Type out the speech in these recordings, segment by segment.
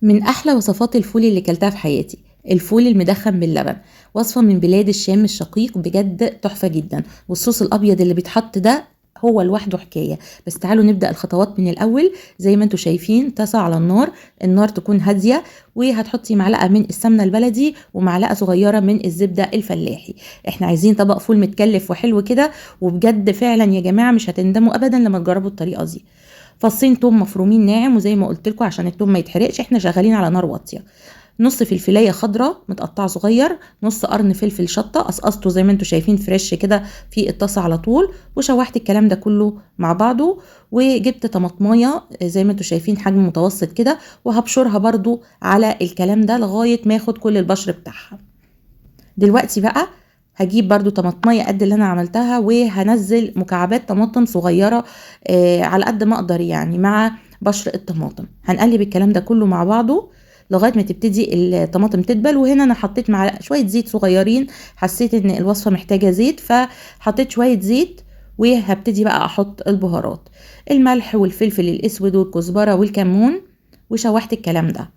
من أحلى وصفات الفول اللي كلتها في حياتي، الفول المدخن باللبن، وصفة من بلاد الشام الشقيق، بجد تحفة جدا. والصوص الأبيض اللي بيتحط ده هو لوحده حكاية. بس تعالوا نبدأ الخطوات من الأول. زي ما انتم شايفين طاسة على النار، النار تكون هادية، وهتحطي معلقة من السمنة البلدي ومعلقة صغيرة من الزبدة الفلاحي. احنا عايزين طبق فول متكلف وحلو كده، وبجد فعلا يا جماعة مش هتندموا أبدا لما تجربوا الطريقة دي. فصين توم مفرومين ناعم، وزي ما قلت لكم عشان التوم ما يتحرقش احنا شغالين على نار واطية. نص فلفلايه خضراء متقطعه صغير، نص قرن فلفل شطه قصقصته زي ما انتم شايفين fresh كده في الطاسه على طول، وشوحت الكلام ده كله مع بعضه. وجبت طماطمايه زي ما انتم شايفين حجم متوسط كده، وهبشرها برده على الكلام ده لغاية ما اخد كل البشر بتاعها. دلوقتي بقى هجيب برده طماطمايه قد اللي انا عملتها، وهنزل مكعبات طماطم صغيرة على قد ما اقدر يعني مع بشر الطماطم. هنقلب الكلام ده كله مع بعضه لغاية ما تبتدي الطماطم تدبل. وهنا انا حطيت مع شوية زيت صغيرين، حسيت ان الوصفة محتاجه زيت فحطيت شوية زيت. وهبتدي بقى احط البهارات، الملح والفلفل الاسود والكزبره والكمون، وشوحت الكلام ده.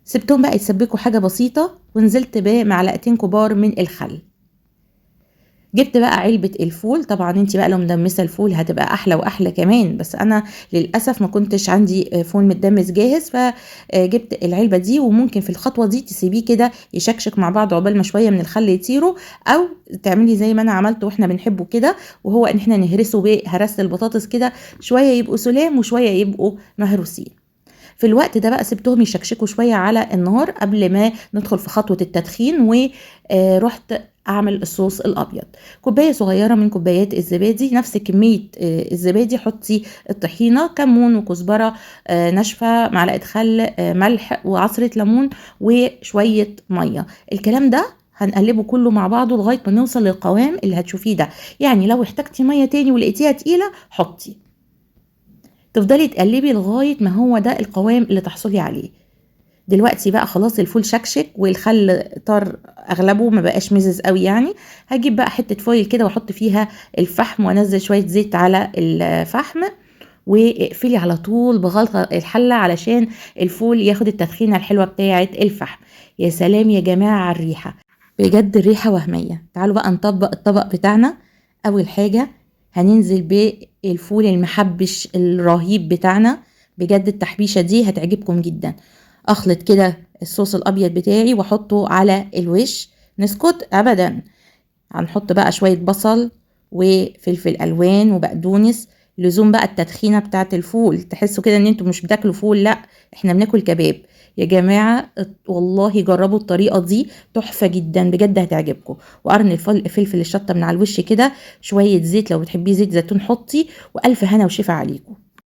سبتهم بقى يتسبكوا حاجة بسيطة، ونزلت بمعلقتين كبار من الخل. جبت بقى علبة الفول، طبعا انت بقى لو مدمسة الفول هتبقى احلى واحلى كمان، بس انا للأسف ما كنتش عندي فول متدمس جاهز، فجبت العلبة دي. وممكن في الخطوة دي تسيبيه كده يشكشك مع بعض عقبال ما شوية من الخل يطيروا، او تعملي زي ما انا عملته واحنا بنحبه كده، وهو ان احنا نهرسه بهرسة البطاطس كده، شوية يبقوا سلام وشوية يبقوا مهروسين. في الوقت ده بقى سبتهم يشكشكوا شوية على النار قبل ما ندخل في خطوة التدخين. ورحت اعمل الصوص الابيض. كوباية صغيرة من كوبايات الزبادي، نفس كمية الزبادي حطي الطحينه، كمون وكزبره ناشفة، معلقه خل، ملح، وعصره ليمون، وشوية مية. الكلام ده هنقلبه كله مع بعضه لغاية ما نوصل للقوام اللي هتشوفيه ده. يعني لو احتاجتي مية تاني ولقيتيها تقيلة حطي، تفضلي تقلبي لغاية ما هو ده القوام اللي تحصلي عليه. دلوقتي بقى خلاص الفول شكشك والخل طار اغلبه، ما بقاش مزز قوي يعني. هجيب بقى حتة فويل كده واحط فيها الفحم، وانزل شوية زيت على الفحم، واقفلي على طول بغلطه الحلة علشان الفول ياخد التدخينه الحلوة بتاعه الفحم. يا سلام يا جماعة على الريحة، بجد الريحة وهمية. تعالوا بقى نطبق الطبق بتاعنا. اول حاجة هننزل بالفول المحبش الرهيب بتاعنا، بجد التحبيشه دي هتعجبكم جدا. اخلط كده الصوص الابيض بتاعي واحطه على الوش، نسكت ابدا. هنحط بقى شوية بصل وفلفل الوان وبقدونس، لزوم بقى التدخينه بتاعه الفول. تحسوا كده ان انتوا مش بتاكلوا فول، لا احنا بناكل كباب يا جماعة. والله جربوا الطريقة دي تحفة جدا بجد هتعجبكم. وقرن الفلفل الشطه من على الوش كده، شوية زيت لو بتحبيه زيت زيتون حطي، والف هنا وشفا عليكم.